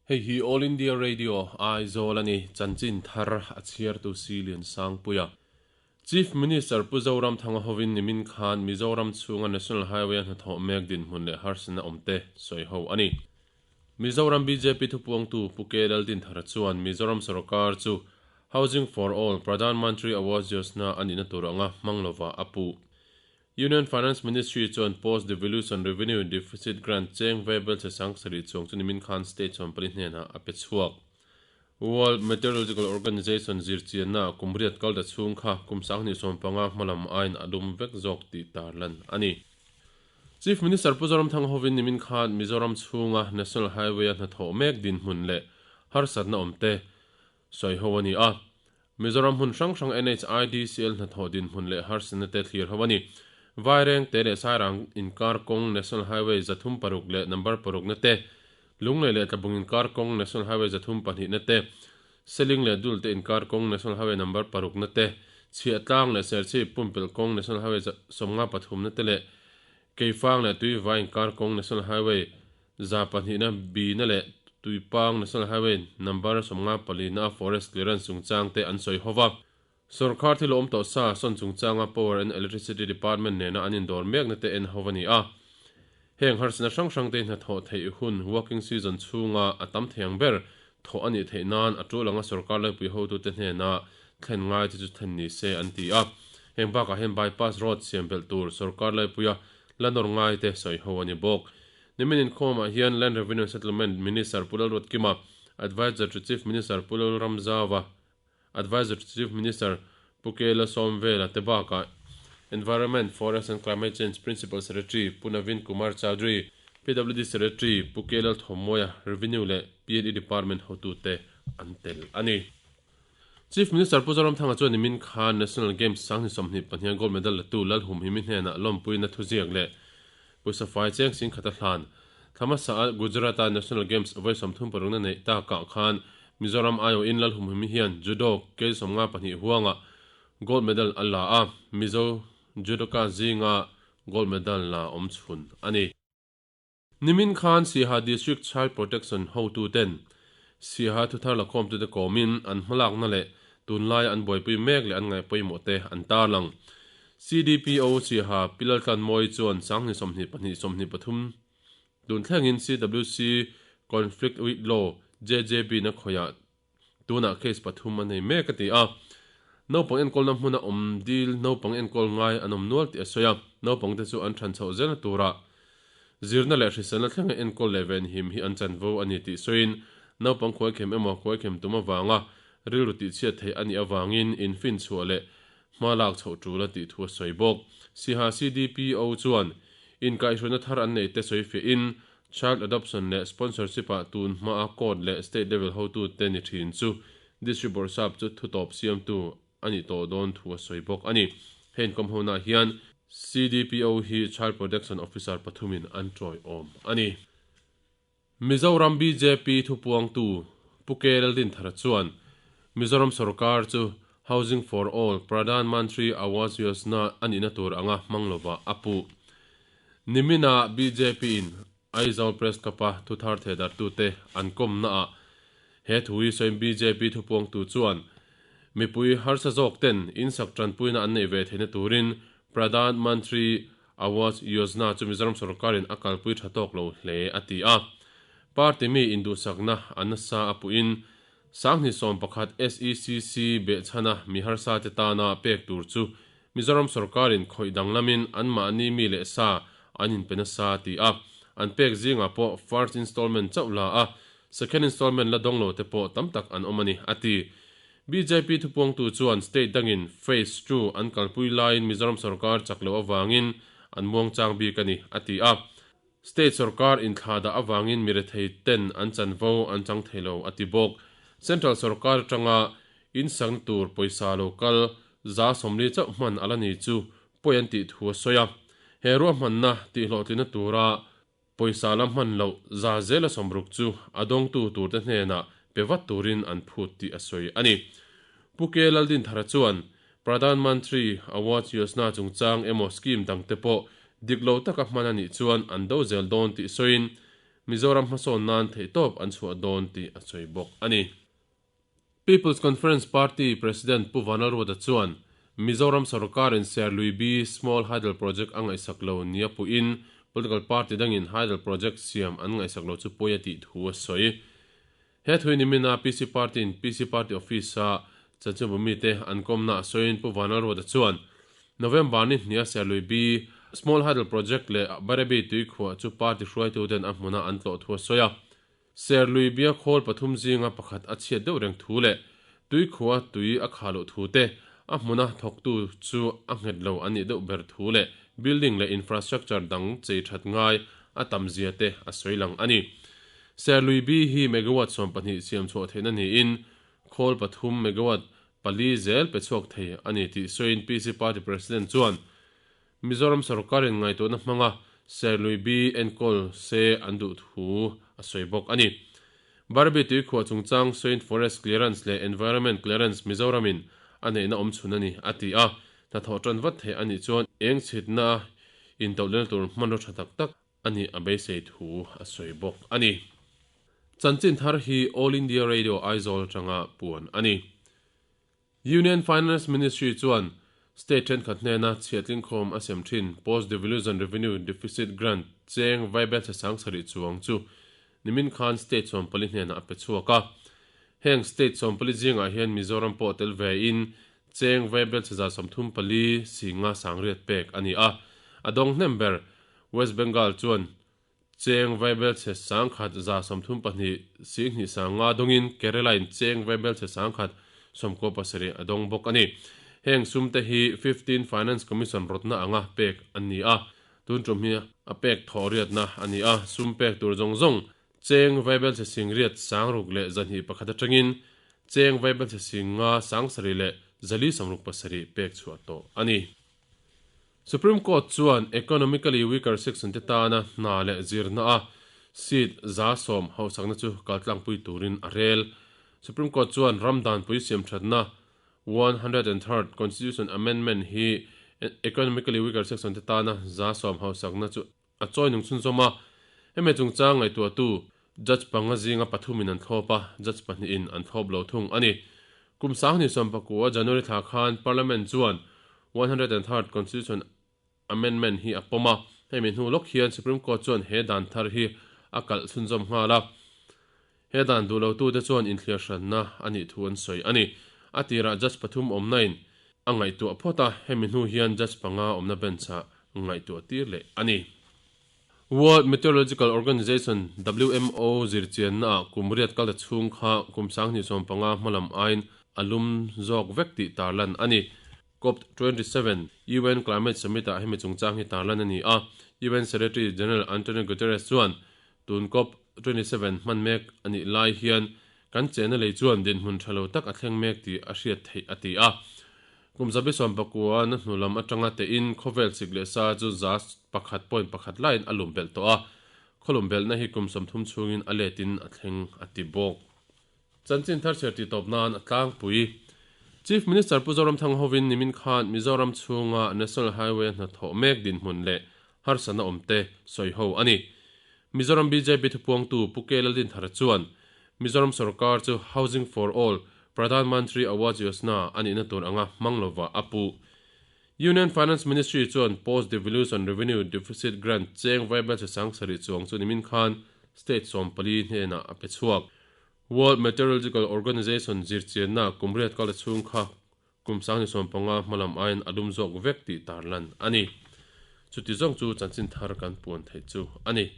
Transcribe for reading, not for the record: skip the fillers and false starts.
Hei hi All India Radio, Aizawl a ni, chanchin thar a chhiartu Silian Sangpuia. Chief Minister Pu Zoramthanga hovin nimin khan Mizoram chhunga National Highway-a hnathawh mek dinhmun leh harsatna awmte sawi ho a ni. Mizoram bjp thupuangtu Pu K Laldinthara chuan Mizoram sorkar chu Housing for All, Pradhan Mantri Awas Yojana a nihna tur anga hmang lova a puh. Union Finance Ministry chuan Post Devolution Revenue Deficit Grant cheng vaibel che sang sarih chuang chu nimin khan state sawmpali hnenah a pe chhuak. World Meteorological Organization zirchianna kum riat kal ta chhung kha kum sanghnih 15 hmalam aiin a dum vek zawk tih tarlan a ni. Chief Minister Pu Zoramthanga hovin nimin khan Mizoram chhunga National Highway-a hnathawh mek dinhmun leh harsatna awmte sawi ho a ni a. Mizoram hmun hrang hrang NHIDCL hnathawh dinhmun leh harsatna te thlir ho a ni. Vaireng te leh Sairang inkar kawng National Highway 306 leh number parukna te, Lunglei leh Tlabung inkar kawng National Highway 32 na te, Seling leh Dulte inkar kawng National Highway number parukna te, Chhiahtlang leh Serchhip Pumpelh kawng National Highway 53 na te leh Keifang leh Tuivai inkar kawng National Highway 200 na B na leh Tuipang National Highway number 54 na a forest clearance chungchang te an sawi ho va. Sorkar thil awm tawh sa sawn chungchanga Power and Electricity Department nena an indawr mekna te en ho a ni a. Heng harsatna hrang hrang te hnathawh theih hun working season chhunga a tam thei ang ber thawh a nih theih nan a tul anga sorkar laipui hotute hnena thlen ngai te chu thlen ni se an ti a. Heng bakah hian bypass road siam belh tur sorkar laipuia la nawr ngai te sawi ho a ni bawk. Nimin inkhawmah hian Land Revenue and Settlement Minister Pu Lalruatkima, Adviser to Chief Minister Pu Lalramzauva, Adviser to Chief Minister Pu Kela Sawmvela te bakah Environment, Forest and Climate Change Principal Secretary Pu Navin Kumar Chaudhary, PWD Secretary Pu K Lalthawmawia, Revenue leh PNE Department hotute an tel a ni. Chief Minister Pu Zoramthanga chuan nimin khan National Games 2024 gold medal latu Lalhumhimi hnenah lawmpuina thuziak leh pawisa fai cheng sing khat a hlan. Thla hmasa a Gujarat-a National Games vawi 36 na neih takah khan Mizoram aiawhin Lalhumhimi hian Judo kg 52 huangah gold medal a la a, Mizo judoka zinga gold medal la awm chhun a ni. Nimin khan Siaha District Child Protection hotuten Siaha thuthar lakhawmtute kawmin an hmalakna leh tunlaia an buaipui mek leh an ngaihpawimawh te an tarlang. CDPO Siaha Pi Laltlanmawii chuan 2022 23 tun thlengin CWC Conflict with Law JJB na khawiah Tunah case pathum a nei mek a ti a. Naupang enkawlna hmuna awm dil naupang enkawl ngai an awm nual tih a sawi a. Naupangte chu an than chhoh zelna turah zirna leh hriselna thlenga enkawl leh venhim hi an chanvo a ni tih sawiin naupang khuaikhem emaw khuaikhem tum avanga rilru tihchhiat theih a nih avangin infinchhuah leh hma lak chhoh tul a tih thu a sawi bawk. Siha CDPO chuan inkaihhruaina thar an neih te sawi fiahin Child Adoption leh Sponsorship ah tun hmaa Court leh State level hotute ni thin chu District Bawrhsap chu thutawp siamtu a nih tawh dawn thu a sawi bawk a ni. He inkawmhona hian CDPO hi Child Protection Officer pathumin an tawiawm a ni. Mizoram bjp thupuangtu Pu K Laldinthara chuan Mizoram sorkar chu Housing for All, Pradhan Mantri Awas Yojana a nihna tur anga hmang lovah a puh. Nimina bjp in Aizawl Press Club-a thuthar thehdarhtute an kawmnaah he thu hi sawiin bjp thupuangtu chuan mipui harsa zawk ten insak tanpuina an neih ve theihna turin Pradhan Mantri Awas Yojana chu Mizoram sorkarin a kalpui tha tawk lo hle a ti a. Party mi induhsakna a nasa a puhin 2011 SECC behchhana mi harsa te tana pek tur chu Mizoram sorkarin khawih danglamin anmahni mi leh sa an inpe nasa a ti a. An pek zingah pawh first installment chauh la a, second installment la dawng lo te pawh tam tak an awm a ni, a ti. Bjp thupuangtu chuan state dangin phase two an kalpui laiin Mizoram sorkar chak loh avangin an muangchang bik a ni, a ti a. State sorkar inthlah dah avangin mi rethei ten an chanvo an chang thei lo, a ti bawk. Central sorkar atanga insakna tur pawisa lo kal 40% chauh hman a la ni chu pawi an tih thu a sawi a. He ruahmanna tihhlawhtlinna tura pawisa la hman loh 60% chu a dawngtu turte hnenah pe vat turin an phut tih a sawi a ni. Pu K Laldinthara chuan Pradhan Mantri Awas Yojana chungchang emaw scheme dangte pawh dik lo taka hman a nih chuan an do zel dawn tih sawiin Mizoram hmasawn nan theihtawp an chhuah dawn tih a sawi bawk a ni. People's Conference Party President Pu Vanlalruata chuan Mizoram sorkarin Serlui B Small Hydel Project a ngaihsak lo nia puhin political party dangin hydel project siam an ngaihsak lo chu pawi a tih thu a sawi. He thui nimina PC Party-in PC Party Office-a chanchinbu mite an kawmna a sawiin Pu Vanlalruata chuan November ni hnia Serlui B Small Hydel Project leh Bairabi tuikhuah chu party hruaituten a hmuna an tlawh thu a sawi a. Serlui bia khawl pathum zinga pakhat a chhiat deuh reng thu leh tuikhua tui a khah loh thu te, a hmuna thawktu chu a nghet lo an nih deuh ber thu leh building leh infrastructure dang chei that ngai a tam zia te a sawi lang a ni. Serlui bi hi megawatt 12 siam chhuah theihna niin khawl pathum megawatt pali zel pe chhuak thei a ni tih sawiin PC Party President chuan Mizoram sorkarin ngaihtuahna hmanga Serlui bi enkawl se an duh thu a sawi bawk a ni. Barbie tuikhuah chungchang sawiin Forest Clearance leh Environment Clearance Mizoramin a neihna awm chhun a ni, a ti a. Hnathawh tan vat theih a nih chuan eng chhitna intohlenna tur hmanraw tha tak tak a nih a beisei thu a sawi bawk a ni. Chanchin thar hi All India Radio Aizawl atanga puan a ni. Union Finance Ministry chuan state thenkhat hnena chhiatling khawm a sem thin Post Devolution Revenue Deficit Grant cheng vaibel chhe 7000 chuang chu nimin khan state 14 hnenah a pe chhuak a. Heng state 14 zingah hian Mizoram pawh tel ve in cheng vaibel chhe 34 singa sangriat pek a ni a. A dawng hnem ber West Bengal chuan Cheng vaibel chhe 1000 32 sing hnih sanga dawngin Kerala-in cheng vaibel chhe 1000 97 a dawng bawk a ni. Heng sumte hi 15 Finance Commission rawtna anga pek an ni a, tun tum hi a pek thawh riatna a ni a, sum pek tur zawng zawng cheng vaibel chhe sing riat 600 leh 201 atangin cheng vaibel chhe 5 7 leh 467 pek chhuah tawh a ni. Supreme Court chuan Economically Weaker Section te tana hna leh zirna a seat 10% hausakna chu kaltlangpui turin a rel. Supreme Court chuan ram danpui siamthatna 103rd Constitution Amendment hi Economically Weaker Section te tana 10% hausakna chu a chawi nung chhunzawm a. Hemi chungchang ngaihtuahtu Judge panga zinga pathumin an thlawp a, Judge pahnihin an thlawp lo thung a ni. Kum 2019 January thla khan Parliament chuan 103rd Constitution Amendment hi a pawm a, hemi hnu lawk hian Supreme Court chuan he dan thar hi a kalh chhunzawm nghal a. He dan duh lotute chuan inthliar hranna a nih thu an sawi a ni. A tirah Judge pathum awmna in a ngaihtuah phawt a, hemi hnu hian Judge panga awmna bench-ah ngaihtuah tir leh a ni. World Meteorological Organization, WMO, zirchianna ah kum riat kal ta chhung kha kum 2015 hmalam aiin a lum zawk vek tih tarlan a ni. Cop 27 UN Climate Summit ah hemi chungchang hi tarlan a ni a, UN Secretary General Antonio Guterres chuan tun Cop 27 hman mek a nih lai hian kan chenna lei chuan dinhmun tha lo tak a thleng mek tih a hriat theih a ti a. Kum 1990 na hnu lam atanga tein khawvel chik leh sa chu 1.1% laiin a lum belh tawh a, khawlum belhna hi kum 30 chhungin a letin a thleng a ti bawk. Chanchin thar chhiar tih tawp nan a tlangpui. Chief Minister Pu Zoramthanga hovin nimin khan Mizoram chhunga National Highway a hnathawh mek dinhmun leh harsatna awmte sawi ho a ni. Mizoram bjp thupuangtu Pu K Laldinthara chuan Mizoram sorkar chu Housing for All, Pradhan Mantri Awas Yojana a nihna tur anga hmang lova a puh. Union Finance Ministry chuan Post Devolution Revenue Deficit Grant cheng vaibel chhe 7000 chuang chu nimin khan state 14 hnenah a pe chhuak. World Meteorological Organization zirchianna kum riat kal chhung kha kum 2015 hmalam aiin a lum zawk vek tih tarlan a ni. Chuti zawng chu chanchin thar kan puan theih chu a ni.